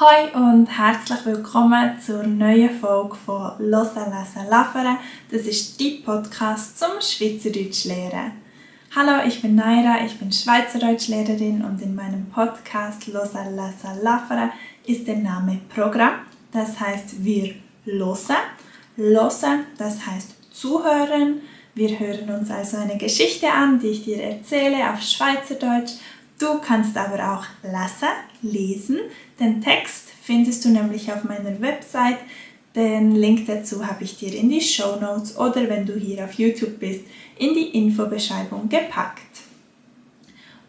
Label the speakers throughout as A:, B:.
A: Hoi und herzlich willkommen zur neuen Folge von «Hören, Lesen, Laffern». Das ist dein Podcast zum Schweizerdeutsch lernen. Hallo, ich bin Naira, ich bin Schweizerdeutschlehrerin und in meinem Podcast «Hören, Lesen, Laffern» ist der Name Programm. Das heißt, wir hören. Hören, das heißt zuhören. Wir hören uns also eine Geschichte an, die ich dir erzähle auf Schweizerdeutsch. Du kannst aber auch lesen. Den Text findest du nämlich auf meiner Website. Den Link dazu habe ich dir in die Shownotes oder wenn du hier auf YouTube bist, in die Infobeschreibung gepackt.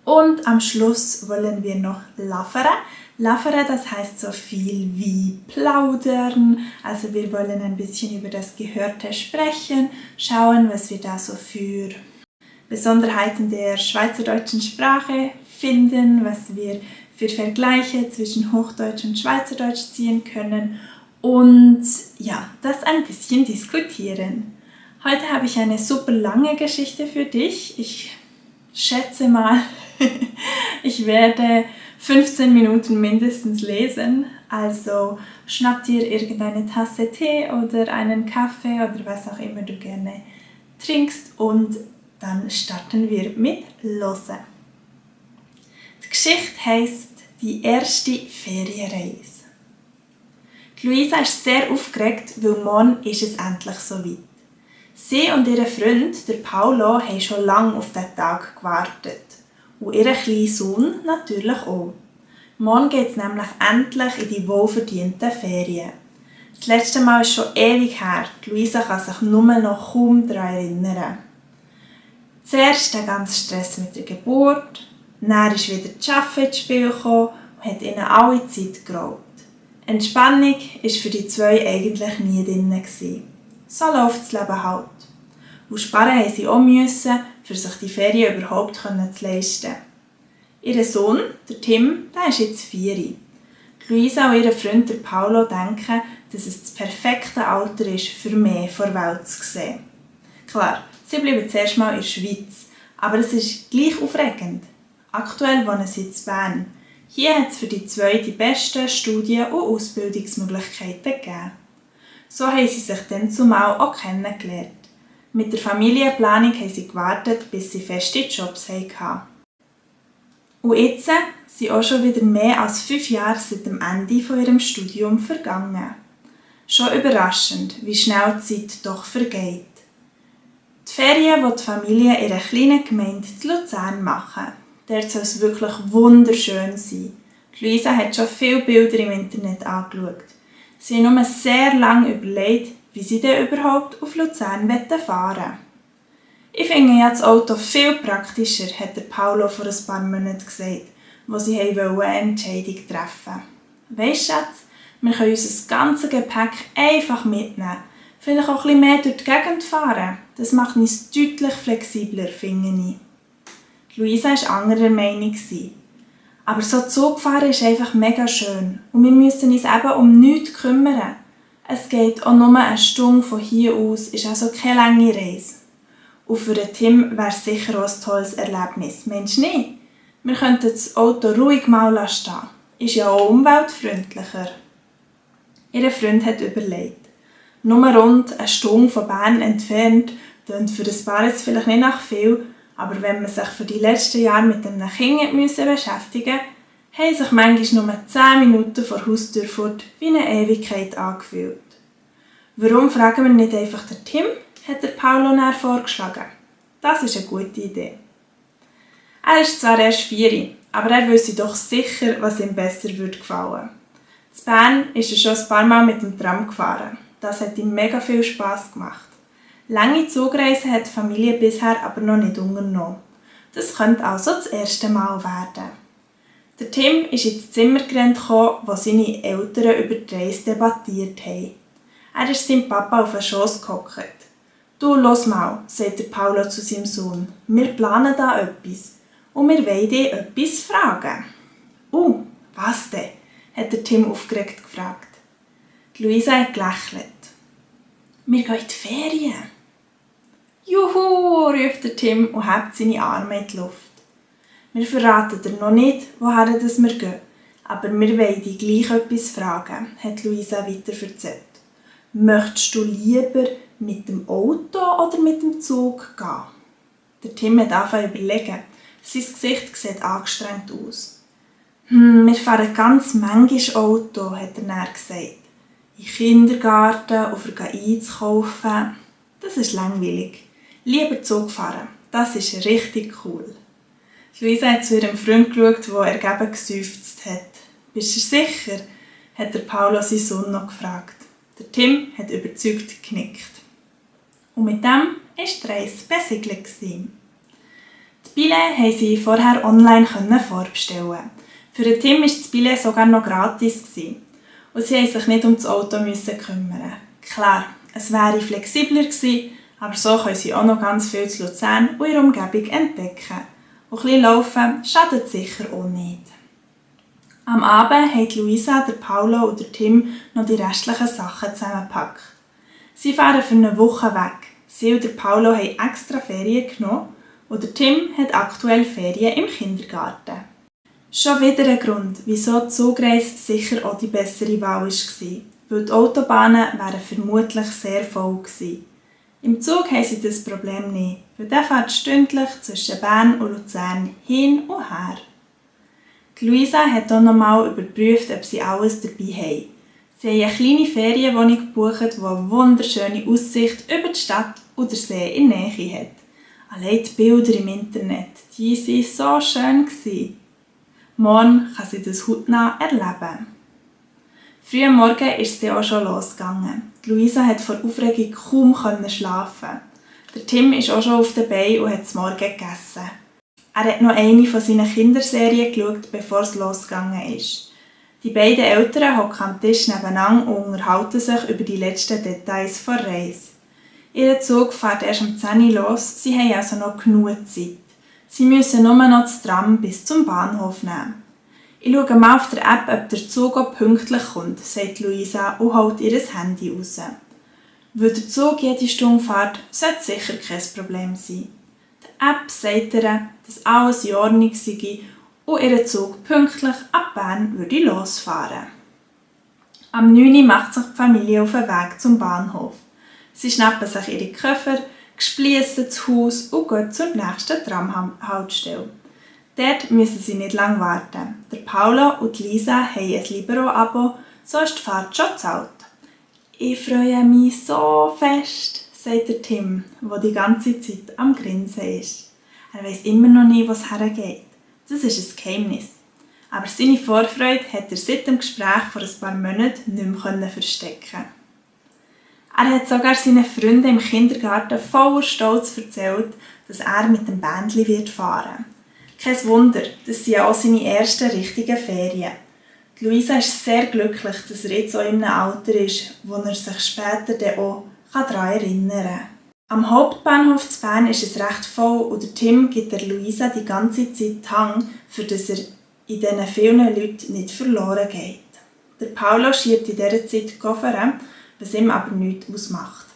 A: Und am Schluss wollen wir noch laffern. Laffern, das heißt so viel wie plaudern. Also wir wollen ein bisschen über das Gehörte sprechen, schauen, was wir da so für Besonderheiten der schweizerdeutschen Sprache finden, was wir für Vergleiche zwischen Hochdeutsch und Schweizerdeutsch ziehen können und ja, das ein bisschen diskutieren. Heute habe ich eine super lange Geschichte für dich. Ich schätze mal, ich werde 15 Minuten mindestens lesen. Also schnapp dir irgendeine Tasse Tee oder einen Kaffee oder was auch immer du gerne trinkst und dann starten wir mit Hören. Die Geschichte heisst «Die erste Ferienreise». Luisa ist sehr aufgeregt, weil morgen ist es endlich soweit. Sie und ihr Freund, der Paolo, haben schon lange auf diesen Tag gewartet. Und ihr kleiner Sohn natürlich auch. Morgen geht es nämlich endlich in die wohlverdienten Ferien. Das letzte Mal ist schon ewig her. Luisa kann sich nur noch kaum daran erinnern. Zuerst der ganze Stress mit der Geburt, dann ist wieder das Arbeiten ins Spiel gekommen und hat ihnen alle Zeit geraubt. Entspannung war für die zwei eigentlich nie drin. So läuft das Leben halt. Und sparen mussten sie auch, um sich die Ferien überhaupt zu leisten. Ihr Sohn, der Tim, der ist jetzt 4. Luisa und ihr Freund der Paolo denken, dass es das perfekte Alter ist, für mehr vor der Welt zu sehen. Klar, sie bleiben zuerst mal in der Schweiz, aber es ist gleich aufregend. Aktuell wohnen sie in Bern. Hier hat es für die zwei die besten Studien- und Ausbildungsmöglichkeiten gegeben. So haben sie sich dann zumal auch kennengelernt. Mit der Familienplanung haben sie gewartet, bis sie feste Jobs hatten. Und jetzt sind auch schon wieder mehr als 5 Jahre seit dem Ende von ihrem Studium vergangen. Schon überraschend, wie schnell die Zeit doch vergeht. Die Ferien, die die Familie in einer kleinen Gemeinde in Luzern machen. Dort soll es wirklich wunderschön sein. Luisa hat schon viele Bilder im Internet angeschaut. Sie hat nur sehr lange überlegt, wie sie denn überhaupt auf Luzern fahren wollen. Ich finde ja das Auto viel praktischer, hat der Paolo vor ein paar Monaten gesagt, wo sie eine Entscheidung treffen wollten. Weisst du, Schatz, wir können unser ganzes Gepäck einfach mitnehmen. Vielleicht auch ein bisschen mehr durch die Gegend fahren. Das macht uns deutlich flexibler, finde ich. Luisa war anderer Meinung. Aber so Zugfahren ist einfach mega schön. Und wir müssen uns eben um nichts kümmern. Es geht auch nur eine Stunde von hier aus, ist also keine lange Reise. Und für den Tim wäre es sicher auch ein tolles Erlebnis. Meinst du nicht? Wir könnten das Auto ruhig mal stehen. Ist ja auch umweltfreundlicher. Ihr Freund hat überlegt. Nur rund eine Stunde von Bern entfernt, klingt für ein Paar jetzt vielleicht nicht nach viel, aber wenn man sich für die letzten Jahre mit einem Kind beschäftigen musste, haben sich manchmal nur 10 Minuten vor Haustür fort wie eine Ewigkeit angefühlt. Warum fragen wir nicht einfach den Tim? Hat der Paolo näher vorgeschlagen. Das ist eine gute Idee. Er ist zwar erst 4, aber er wüsste doch sicher, was ihm besser gefallen würde. In Bern ist er schon ein paar Mal mit dem Tram gefahren. Das hat ihm mega viel Spass gemacht. Lange Zugreisen hat die Familie bisher aber noch nicht unternommen. Das könnte also das erste Mal werden. Der Tim ist ins Zimmer gerannt, wo seine Eltern über die Reise debattiert haben. Er ist seinem Papa auf den Schoss gehockt. «Du, los mal», sagt der Paolo zu seinem Sohn. «Wir planen da etwas. Und wir wollen dich etwas fragen.» «Was denn?» hat der Tim aufgeregt gefragt. Luisa hat gelächelt. «Wir gehen in die Ferien.» «Juhu!» ruft der Tim und hebt seine Arme in die Luft. «Wir verraten dir noch nicht, woher wir gehen. Aber wir wollen dich gleich etwas fragen, hat Luisa weiter erzählt. Möchtest du lieber mit dem Auto oder mit dem Zug gehen? Der Tim hat angefangen zu überlegen. Sein Gesicht sieht angestrengt aus. Wir fahren ganz manchmal Auto, hat er dann gesagt. In den Kindergarten, um einzukaufen. Das ist langweilig. Lieber Zug fahren, das ist richtig cool. Luisa hat zu ihrem Freund geschaut, der ergeben geseufzt hat. Bist du sicher? Hat der Paolo seinen Sohn noch gefragt. Der Tim hat überzeugt genickt. Und mit dem war die Reise besiegelt. Die Billett konnten sie vorher online vorbestellen. Für den Tim war das Billett sogar noch gratis. Und sie mussten sich nicht um das Auto kümmern. Klar, es wäre flexibler gewesen, aber so können sie auch noch ganz viel zu Luzern und ihrer Umgebung entdecken. Und ein bisschen laufen schadet sicher auch nicht. Am Abend haben Luisa, der Paolo und der Tim noch die restlichen Sachen zusammengepackt. Sie fahren für eine Woche weg. Sie und der Paolo haben extra Ferien genommen und der Tim hat aktuell Ferien im Kindergarten. Schon wieder ein Grund, wieso die Zugreise sicher auch die bessere Wahl war, weil die Autobahnen wären vermutlich sehr voll gewesen. Im Zug haben sie das Problem nicht, weil der fährt stündlich zwischen Bern und Luzern hin und her. Die Luisa hat auch nochmal überprüft, ob sie alles dabei haben. Sie haben eine kleine Ferienwohnung gebucht, die eine wunderschöne Aussicht über die Stadt und den See in der Nähe hat. Allein die Bilder im Internet, die waren so schön. Morgen kann sie das hautnah erleben. Früh am Morgen ist es auch schon losgegangen. Luisa konnte vor Aufregung kaum schlafen. Der Tim ist auch schon auf den Beinen und hat zum Morgen gegessen. Er hat noch eine von seinen Kinderserien geschaut, bevor es losgegangen ist. Die beiden Eltern hocken am Tisch nebeneinander und unterhalten sich über die letzten Details der Reise. Ihr Zug fährt erst um 10 Uhr los, sie haben also noch genug Zeit. Sie müssen nur noch das Tram bis zum Bahnhof nehmen. Ich schaue mal auf der App, ob der Zug auch pünktlich kommt, sagt Luisa und holt ihr Handy raus. Weil der Zug jede Stunde fährt, sollte sicher kein Problem sein. Die App sagt ihr, dass alles in Ordnung sei und ihr Zug pünktlich ab Bern würde losfahren. Am 9 Uhr macht sich die Familie auf den Weg zum Bahnhof. Sie schnappen sich ihre Koffer, spliessen das Haus und gehen zur nächsten Tramhaltestelle. Dort müssen sie nicht lange warten. Der Paolo und Lisa haben ein Libero-Abo, so ist die Fahrt schon gezahlt. Ich freue mich so fest, sagt der Tim, der die ganze Zeit am Grinsen ist. Er weiss immer noch nicht, wo es hergeht. Das ist ein Geheimnis. Aber seine Vorfreude hat er seit dem Gespräch vor ein paar Monaten nicht mehr verstecken. Er hat sogar seinen Freunden im Kindergarten voller Stolz erzählt, dass er mit dem Bändli fahren wird. Kein Wunder, das sind auch seine ersten richtigen Ferien. Die Luisa ist sehr glücklich, dass er jetzt auch in einem Alter ist, wo er sich später dann auch daran erinnern kann. Am Hauptbahnhof zu Bern ist es recht voll und der Tim gibt der Luisa die ganze Zeit Hang, für dass er in diesen vielen Leuten nicht verloren geht. Der Paolo schiebt in dieser Zeit die Koffer, was ihm aber nichts ausmacht.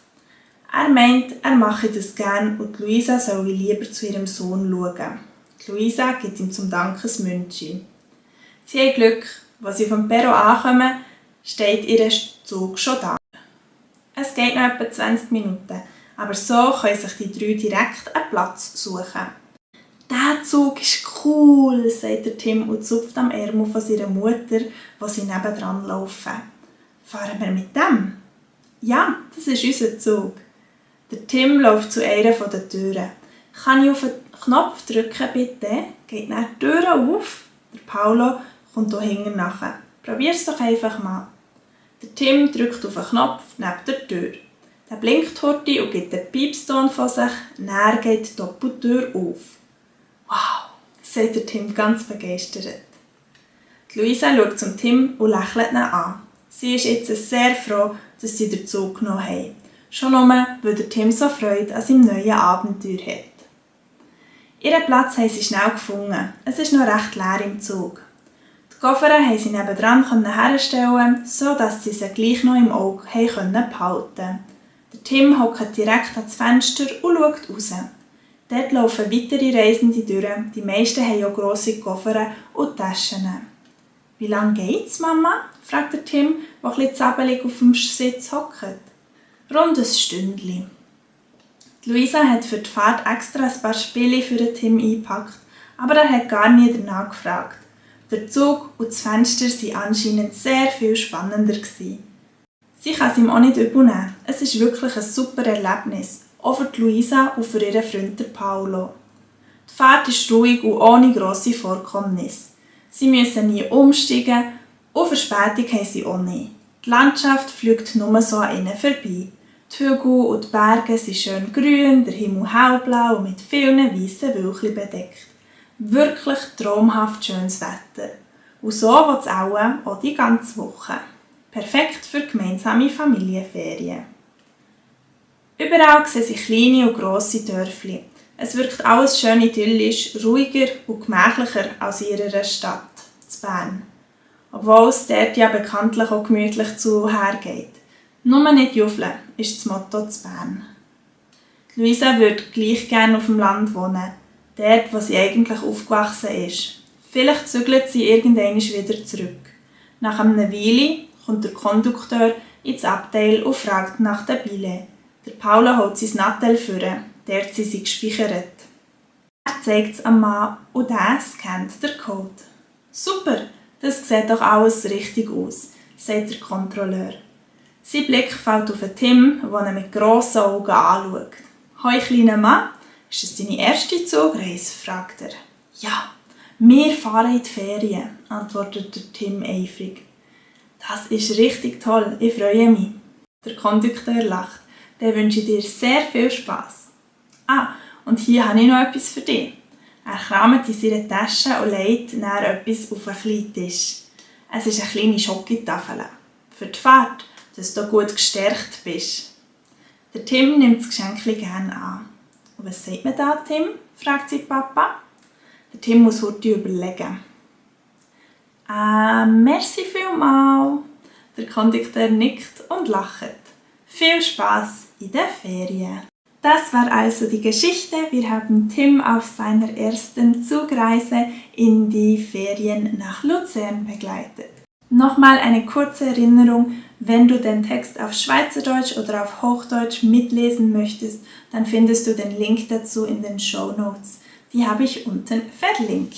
A: Er meint, er mache das gerne und Luisa solle lieber zu ihrem Sohn schauen. Luisa gibt ihm zum Dank ein Münzchen. Sie haben Glück, als sie vom Perron ankommen, steht ihr Zug schon da. Es geht noch etwa 20 Minuten, aber so können sich die drei direkt einen Platz suchen. «Der Zug ist cool», sagt der Tim und zupft am Ärmel von seiner Mutter, wo sie nebendran laufen. «Fahren wir mit dem?» «Ja, das ist unser Zug.» Der Tim läuft zu einer der Türen. «Kann ich auf den Knopf drücken, bitte?» Geht dann die Tür auf. Der Paolo kommt hier hinten nach. «Probier's doch einfach mal.» Der Tim drückt auf den Knopf neben der Tür. Der blinkt heute und gibt einen Piepston von sich. Dann geht die Doppeltür auf. «Wow», sagt der Tim ganz begeistert. Die Luisa schaut zum Tim und lächelt ihn an. Sie ist jetzt sehr froh, dass sie den Zug genommen haben. Schon nur, weil der Tim so Freude an seinem neuen Abenteuer hat. Ihren Platz haben sie schnell gefunden. Es ist noch recht leer im Zug. Die Koffer haben sie nebendran herstellen, sodass sie sie gleich noch im Auge behalten konnten. Der Tim hockt direkt ans Fenster und schaut raus. Dort laufen weitere Reisende durch. Die meisten haben auch grosse Koffer und Taschen. «Wie lange geht's, Mama?» fragt der Tim, der etwas zappelig auf dem Sitz hockt. «Rund ein Stündchen.» Luisa hat für die Fahrt extra ein paar Spiele für den Tim eingepackt, aber er hat gar nie danach gefragt. Der Zug und das Fenster waren anscheinend sehr viel spannender. Sie kann es ihm auch nicht übel nehmen. Es ist wirklich ein super Erlebnis, auch für Luisa und für ihren Freund Paolo. Die Fahrt ist ruhig und ohne grosse Vorkommnisse. Sie müssen nie umsteigen und Verspätung haben sie auch nicht. Die Landschaft fliegt nur so an ihnen vorbei. Die Hügel und die Berge sind schön grün, der Himmel hellblau und mit vielen weißen Wölkchen bedeckt. Wirklich traumhaft schönes Wetter. Und so wird es auch die ganze Woche. Perfekt für gemeinsame Familienferien. Überall sehen sie kleine und grosse Dörfli. Es wirkt alles schön idyllisch, ruhiger und gemächlicher als in ihrer Stadt, in Bern. Obwohl es dort ja bekanntlich auch gemütlich zu und her geht. «Nur nicht juffeln» ist das Motto zu Bern. Luisa würde gleich gerne auf dem Land wohnen, dort, wo sie eigentlich aufgewachsen ist. Vielleicht zügelt sie irgendwann wieder zurück. Nach einer Weile kommt der Kondukteur ins Abteil und fragt nach den Billets. Der Paula holt sein Nattel vor, dort sind sie gespeichert. Er zeigt es am Mann und der scannt den Code. «Super, das sieht doch alles richtig aus», sagt der Kontrolleur. Sein Blick fällt auf Tim, den er mit grossen Augen anschaut. «Hoi, kleiner Mann, ist das deine erste Zugreise?» fragt er. «Ja, wir fahren in die Ferien», antwortet der Tim eifrig. «Das ist richtig toll, ich freue mich». Der Kondukteur lacht. «Dann wünsche ich dir sehr viel Spass. Ah, und hier habe ich noch etwas für dich.» Er kramt in seiner Tasche und legt dann etwas auf einen kleinen Tisch. Es ist eine kleine Schokotafel. Für die Fahrt, dass du gut gestärkt bist. Der Tim nimmt das Geschenk gerne an. «Und was sagt man da, Tim?» fragt sein Papa. Der Tim muss heute überlegen. «Merci vielmals.» Der Kondukteur nickt und lacht. Viel Spaß in den Ferien. Das war also die Geschichte. Wir haben Tim auf seiner ersten Zugreise in die Ferien nach Luzern begleitet. Nochmal eine kurze Erinnerung, wenn du den Text auf Schweizerdeutsch oder auf Hochdeutsch mitlesen möchtest, dann findest du den Link dazu in den Shownotes. Die habe ich unten verlinkt.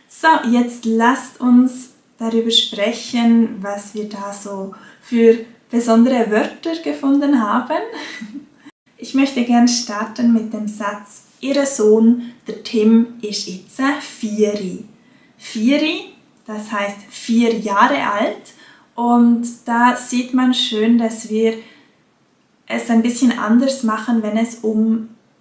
A: So, jetzt lasst uns darüber sprechen, was wir da so für besondere Wörter gefunden haben. Ich möchte gerne starten mit dem Satz: Ihr Sohn, der Tim, ist jetzt 4. 4, das heißt 4 Jahre alt. Und da sieht man schön, dass wir es ein bisschen anders machen, wenn es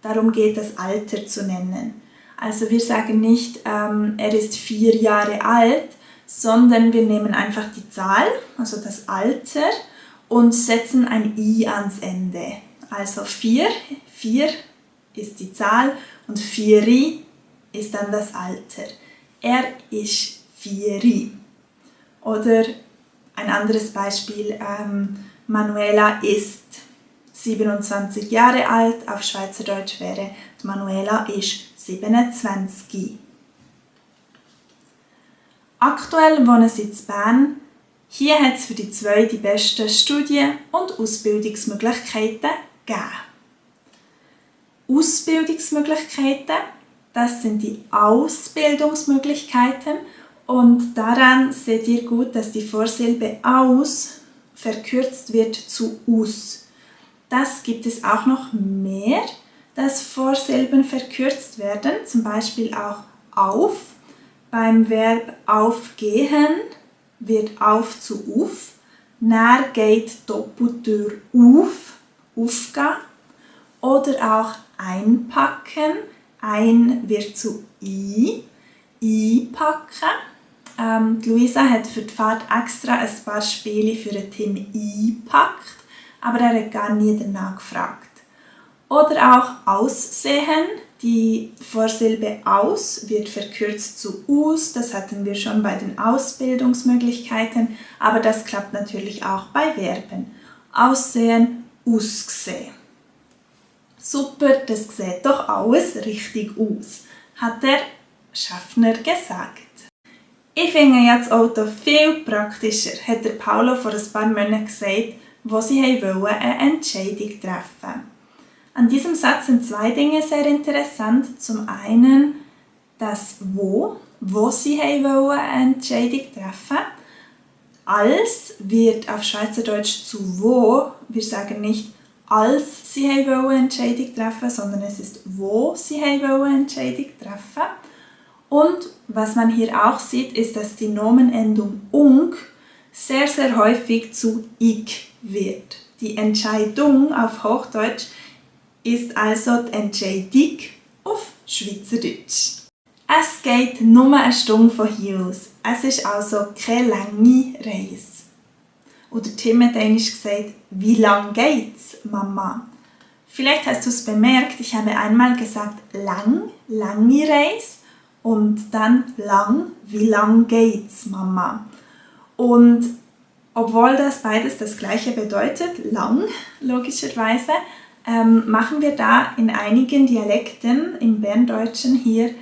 A: darum geht, das Alter zu nennen. Also wir sagen nicht, er ist 4 Jahre alt, sondern wir nehmen einfach die Zahl, also das Alter, und setzen ein I ans Ende. Also 4 ist die Zahl und 4 ist dann das Alter. Er ist 4. Oder ein anderes Beispiel, Manuela ist 27 Jahre alt, auf Schweizerdeutsch wäre Manuela ist 27. Aktuell wohnen sie in Bern. Hier hat es für die 2 die besten Studien- und Ausbildungsmöglichkeiten gegeben. Ausbildungsmöglichkeiten, das sind die Ausbildungsmöglichkeiten, und daran seht ihr gut, dass die Vorsilbe aus verkürzt wird zu us. Das gibt es auch noch mehr, dass Vorsilben verkürzt werden, zum Beispiel auch auf. Beim Verb aufgehen wird auf zu uf, dann geht Doppeltür aufgehen. Oder auch einpacken, ein wird zu einpacken. Luisa hat für die Fahrt extra ein paar Spiele für den Tim eingepackt, aber er hat gar nie danach gefragt. Oder auch aussehen, die Vorsilbe aus wird verkürzt zu us, das hatten wir schon bei den Ausbildungsmöglichkeiten, aber das klappt natürlich auch bei Verben. Aussehen, ausgesehen. Super, das sieht doch alles richtig aus, hat der Schaffner gesagt. Ich finde ja das Auto viel praktischer, hat der Paolo vor ein paar Monaten gesagt, wo sie wollten eine Entscheidung treffen. An diesem Satz sind zwei Dinge sehr interessant. Zum einen das wo sie wollten eine Entscheidung treffen. Als wird auf Schweizerdeutsch zu wo, wir sagen nicht als sie wollten eine Entscheidung treffen, sondern es ist wo sie wollten eine Entscheidung treffen. Und was man hier auch sieht, ist, dass die Nomenendung ung sehr, sehr häufig zu ich wird. Die Entscheidung auf Hochdeutsch ist also die Entscheidung auf Schweizerdeutsch. Es geht nur eine Stunde von hier aus. Es ist also keine lange Reise. Oder Tim hat einmal gesagt, wie lang geht's, Mama? Vielleicht hast du es bemerkt, ich habe einmal gesagt lange Reise. Und dann lang, wie lang geht's, Mama? Und obwohl das beides das gleiche bedeutet, lang, logischerweise, machen wir da in einigen Dialekten im Berndeutschen hier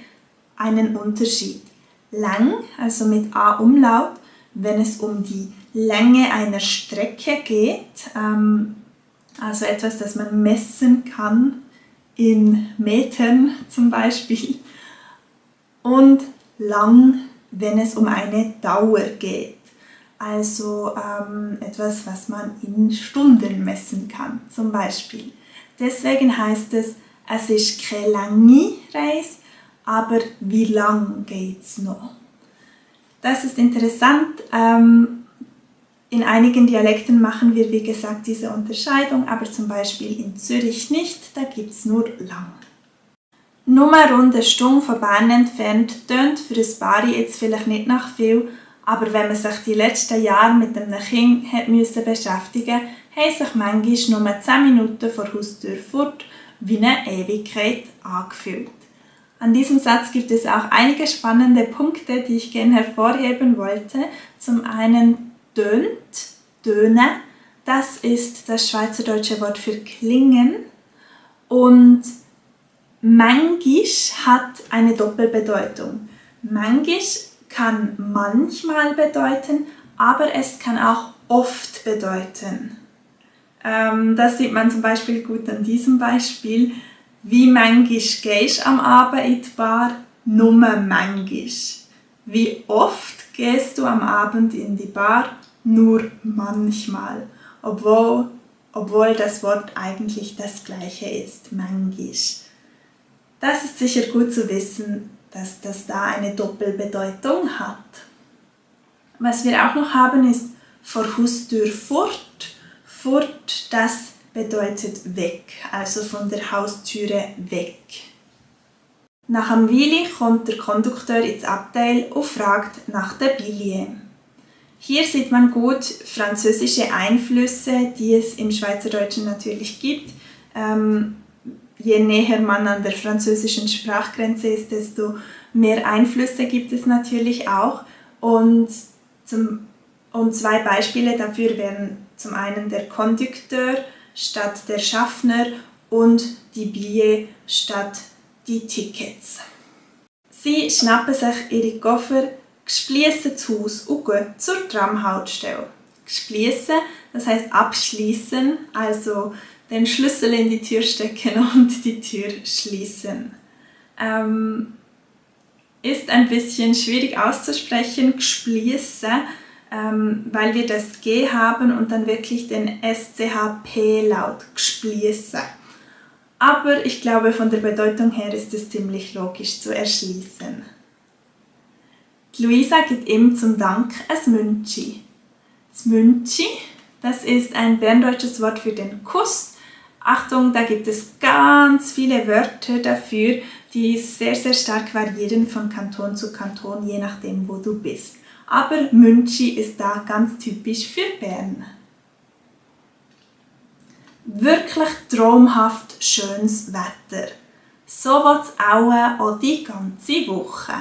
A: einen Unterschied. Lang, also mit A-Umlaut, wenn es um die Länge einer Strecke geht, also etwas, das man messen kann, in Metern zum Beispiel. Und lang, wenn es um eine Dauer geht. Also etwas, was man in Stunden messen kann, zum Beispiel. Deswegen heißt es ist keine lange Reise, aber wie lang geht's noch? Das ist interessant. In einigen Dialekten machen wir, wie gesagt, diese Unterscheidung, aber zum Beispiel in Zürich nicht, da gibt es nur lang. Nur rund eine Stunde von Bern entfernt tönt für ein Paar jetzt vielleicht nicht nach viel, aber wenn man sich die letzten Jahre mit einem Kind hat beschäftigen musste, haben sich manchmal nur 10 Minuten vor Haustür fort wie eine Ewigkeit angefühlt. An diesem Satz gibt es auch einige spannende Punkte, die ich gerne hervorheben wollte. Zum einen tönen, das ist das schweizerdeutsche Wort für klingen, und manchmal hat eine Doppelbedeutung. Manchmal kann manchmal bedeuten, aber es kann auch oft bedeuten. Das sieht man zum Beispiel gut an diesem Beispiel. Wie manchmal gehst du am Abend in die Bar? Nur manchmal. Wie oft gehst du am Abend in die Bar? Nur manchmal. Obwohl das Wort eigentlich das gleiche ist, manchmal. Das ist sicher gut zu wissen, dass das da eine Doppelbedeutung hat. Was wir auch noch haben, ist vor Haustür fort. Fort, das bedeutet weg, also von der Haustüre weg. Nach einem Weile kommt der Kondukteur ins Abteil und fragt nach der Billet. Hier sieht man gut französische Einflüsse, die es im Schweizerdeutschen natürlich gibt. Je näher man an der französischen Sprachgrenze ist, desto mehr Einflüsse gibt es natürlich auch. Und zwei Beispiele dafür wären zum einen der Kondukteur statt der Schaffner und die Billet statt die Tickets. Sie schnappen sich ihre Koffer, schliessen das Haus und gehen zur Tramhaltestelle. Schliessen, das heisst abschließen, also den Schlüssel in die Tür stecken und die Tür schließen. Ist ein bisschen schwierig auszusprechen, schließen, weil wir das G haben und dann wirklich den SCH-P-Laut schließen. Aber ich glaube, von der Bedeutung her ist es ziemlich logisch zu erschließen. Luisa gibt ihm zum Dank ein Müntschi. Das Müntschi, das ist ein berndeutsches Wort für den Kuss. Achtung, da gibt es ganz viele Wörter dafür, die sehr, sehr stark variieren von Kanton zu Kanton, je nachdem, wo du bist. Aber Müntschi ist da ganz typisch für Bern. Wirklich traumhaft schönes Wetter. So wird es auch die ganze Woche.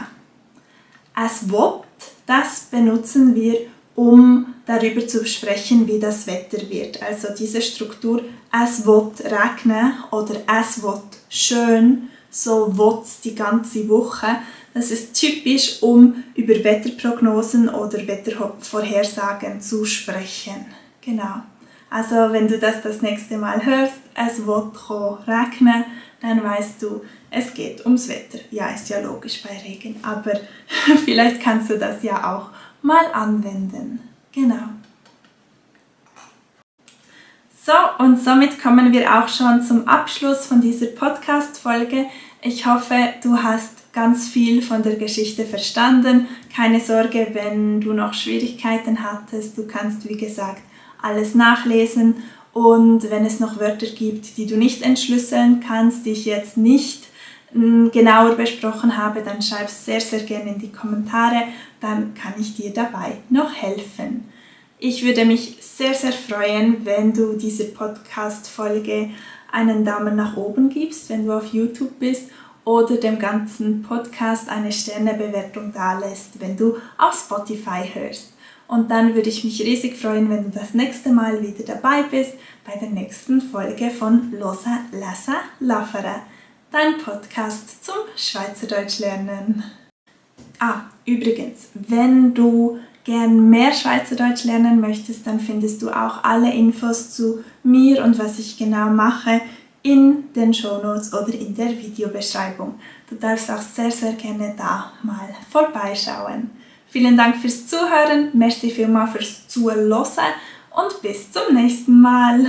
A: Ein Wort, das benutzen wir, um darüber zu sprechen, wie das Wetter wird. Also diese Struktur, es wird regnen oder es wird schön, so wird es die ganze Woche. Das ist typisch, um über Wetterprognosen oder Wettervorhersagen zu sprechen. Genau. Also wenn du das nächste Mal hörst, es wird regnen, dann weißt du, es geht ums Wetter. Ja, ist ja logisch bei Regen, aber vielleicht kannst du das ja auch mal anwenden. Genau. So, und somit kommen wir auch schon zum Abschluss von dieser Podcast-Folge. Ich hoffe, du hast ganz viel von der Geschichte verstanden. Keine Sorge, wenn du noch Schwierigkeiten hattest. Du kannst, wie gesagt, alles nachlesen. Und wenn es noch Wörter gibt, die du nicht entschlüsseln kannst, die ich jetzt nicht genauer besprochen habe, dann schreib es sehr, sehr gerne in die Kommentare. Dann kann ich dir dabei noch helfen. Ich würde mich sehr, sehr freuen, wenn du dieser Podcast-Folge einen Daumen nach oben gibst, wenn du auf YouTube bist, oder dem ganzen Podcast eine Sternebewertung dalässt, wenn du auf Spotify hörst. Und dann würde ich mich riesig freuen, wenn du das nächste Mal wieder dabei bist bei der nächsten Folge von Losa, Lasa, Lafere, dein Podcast zum Schweizerdeutsch lernen. Übrigens, wenn du gern mehr Schweizerdeutsch lernen möchtest, dann findest du auch alle Infos zu mir und was ich genau mache in den Shownotes oder in der Videobeschreibung. Du darfst auch sehr, sehr gerne da mal vorbeischauen. Vielen Dank fürs Zuhören, merci vielmals fürs Zuhören und bis zum nächsten Mal.